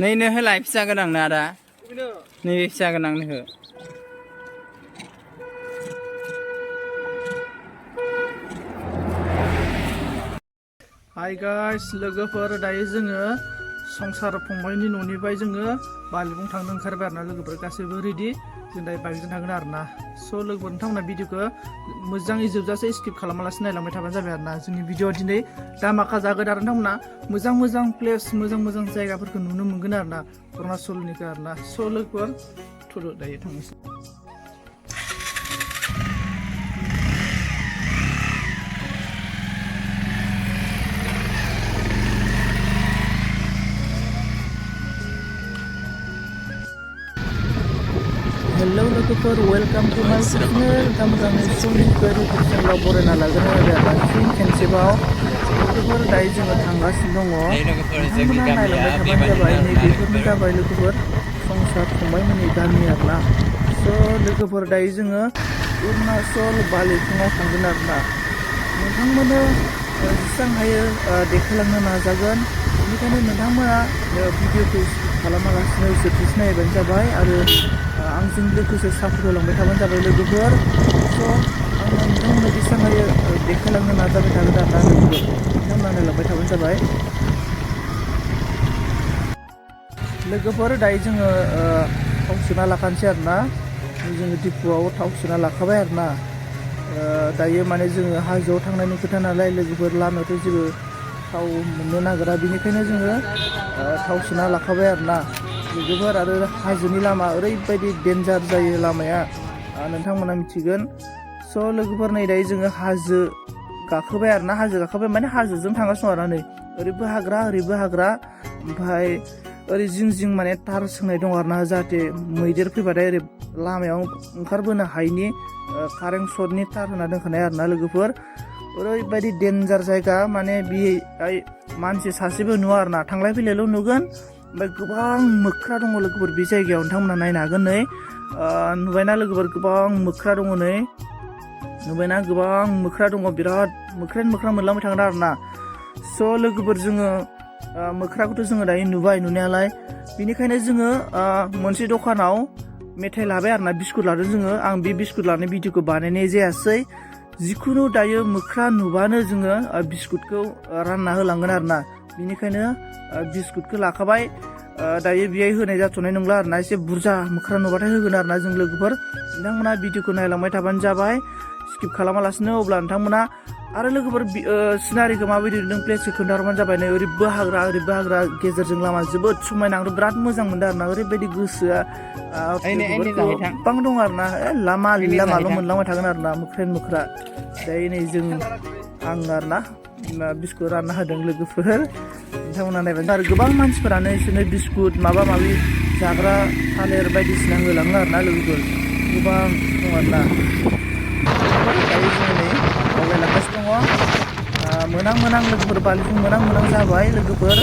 नैनो होलाय फिसा गोनांनो आदा नै फिसा गोनांनो हो हाय गाइस लोगोफोर दायो जोङो संसार फंबायनि न'निफ्राय जोङो बालिबुं थांनो ओंखारबाय आरोना लोगोफोर गासैबो रेडि जों दायो बाइकजों थांगोन आरोना स' लोगोफोर नोंथांमोना भिडिअखौ मोजाङै जोबजासे स्किप खालामालासे नायलांबाय थाबानो जाबाय आरोना जोंनि भिडिअआ दिनै दामाखा जागोन आरो नोंथांमोना मोजां प्लेस मोजां जायगाफोरखौ नुनो मोनगोन आरोना अरुणाचलनिखौ आरोना स' लोगोफोर थुदो दायो थांनोसै हेलो लोगोफोर वेलकाम टू माय चेनेल नोंथांमोननि समनिफ्राय इउटुब चेनेलाव बरायना लागोन आरो फिन खेनसेबाव लोगोफोर दायो जोङो थांगासिनो दङ नोंथांमोना नायलांबाय थाबानो जाबाय नैबेफोरनो जाबाय लोगोफोर संसार फंबायमोननि गामि आरोना स' लोगोफोर दायो जोङो अरुणाचल बालिफुङाव थांगोन आरोना नोंथांमोननो जेसेबां हायो देखायलांनो नाजागोन बेनिखायनो नोंथांमोना भिडिअखौ स्किप खालामालासिनो जोबजासे नायबानो जाबाय आरो आंजों लोगोसे सापर्ट होलांबाय थाबानो जाबाय लोगोफोर स' आङो नोंथांमोननो बेसेबां हायो देखायलांनो नाजाबाय थागोन आरोना लोगोफोर नोंथांमोना नायलांबाय थाबानो जाबाय लोगोफोर दायो जोङो थाव सोना लाखानोसै आरोना जोङो दिपुआव थाव सोना लाखाबाय आरोना दायो माने जोङो हाजोआव थांनायनि खोथा नालाय लोगोफोर लामायावथ' जेबो थाव मोननो नागिरा बेनिखायनो जोङो थाव सोना लाखाबाय आरोना लोगोफोर आरो हाजोनि लामा ओरैबायदि डेन्जार जायो लामाया नोंथांमोना मिथिगोन स' लोगोफोर नै दायो जोङो हाजो गाखोबाय आरोना हाजो गाखोबाय माने हाजोजों थांगासिनो दं आरोना नै ओरैबो हाग्रा ओमफ्राय ओरै जिं माने तार सोंनाय दं आरोना जाहाथे मैदेर फैबाथाय ओरै लामायाव ओंखारबोनो हायिनि कारेन्ट सर्टनि तार होना दोनखानाय आरोना लोगोफोर ओरैबायदि डेन्जार जायगा माने बेहाय मानसि सासेबो नुवा आरोना थांलाय फैलायल' नुगोन ओमफ्राय गोबां मोख्रा दङ लोगोफोर बे जायगायाव नोंथांमोना नायनो हागोन नै नुबायना लोगोफोर गोबां मोख्रा दङ नै नुबायना गोबां मोख्रा दङ बिराद मोख्रा मोनलांबाय थागोन आरोना स' लोगोफोर जोङो मोख्राखौथ' जोङो दायो नुबाय नुनायालाय बेनिखायनो जोङो मोनसे दखानाव मेथाइ लाबाय आरोना बिस्कुट लादों जोङो आं बे बिस्कुट लानाय भिडिअखौ बानायनाय जायासै जिखुनु दायो मोख्रा नुबानो जोङो बिस्कुटखौ रानना होलांगोन आरोना बेनिखायनो बिस्कुटखौ लाखाबाय दायो बेहाय होनाय जाथ'नाय नंला आरोना एसे बुरजा मोख्रा नुबाथाय होगोन आरोना जों लोगोफोर नोंथांमोना भिडिअखौ नायलांबाय थाबानो जाबाय स्किप खालामालासिनो अब्ला नोंथांमोना आरो लोगोफोर सिनारिखौ माबायदि नुदों प्लेसखौ खोन्थाहरबानो जाबाय नै ओरैबो हाग्रा गेजेरजों लामा जोबोद समायना आंथ' बिराद मोजां मोनदों आरोना ओरैबायदि गोसोआ गोबां दं आरोना लामाल' मोनलांबाय थागोन आरोना मोख्रा दायो नै आं आरोना बिस्कुट रानना होदों लोगोफोर नोंथांमोना नायबानो आरो गोबां मानसिफोरानो बिसोरनो बिस्कुट माबा माबि जाग्रा थालिर बायदिसिना होलाङो आरोना लोगोफोर गोबां दं आरोना दायो जोङो नै आवगायलांगासिनो दङ मोनां लोगोफोर बालिफुं मोनां जाबाय लोगोफोर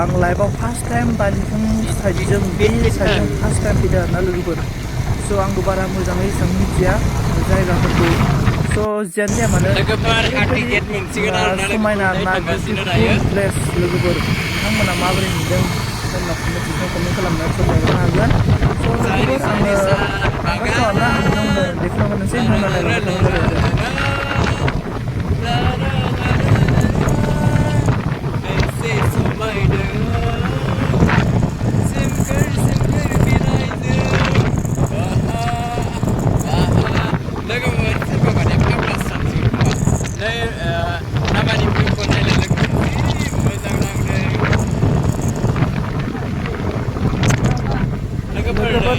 आं लाइफआव फार्स्ट टाइम बालिफुं साइडजों बे साइडजों फार्स्ट टाइम फैदों आरोना लोगोफोर स' आंबो बारा मोजाङै एसेबां मिथिया जायगाफोरखौ स' जियानो जाया मानो समायना आरोना बिउटिफुल प्लेस लोगोफोर नोंथांमोना माबोरै नुदों कमेन्ट खालामनानै फोरमायहरनो हागोन स' लोगोफोर आङो थांगासिनो आरोना नोंथांमोननो देखायलांनोसै नोंथांमोना नायलांबाय थाबानो जाबाय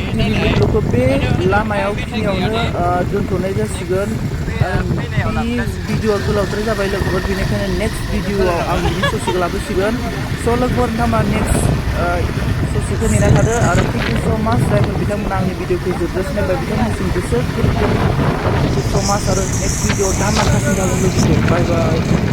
दिनै भिडिअखौ बे लामायाव खिनियावनो दोनथ'नाय जासिगोन भिडिअआ गोलावद्राय जाबाय लोगोफोर बेनिखायनो नेक्स्ट भिडिअआव आं बिनि ससेखौ लाबोसिगोन स' लोगोफोर नोंथांमोना नेक्स्ट ससेखौ नेना थादो आरो थेंक इउ स' माच जायफोर बिथांमोना आंनि भिडिअखौ जोबजासिम नायबाय बिथांमोननिसिम गोसो गोरबोनिफ्राय थेंक इउ स' माच आरो नेक्स्ट भिडिअआव दामाखासिन जागोन लोगोफोर बाय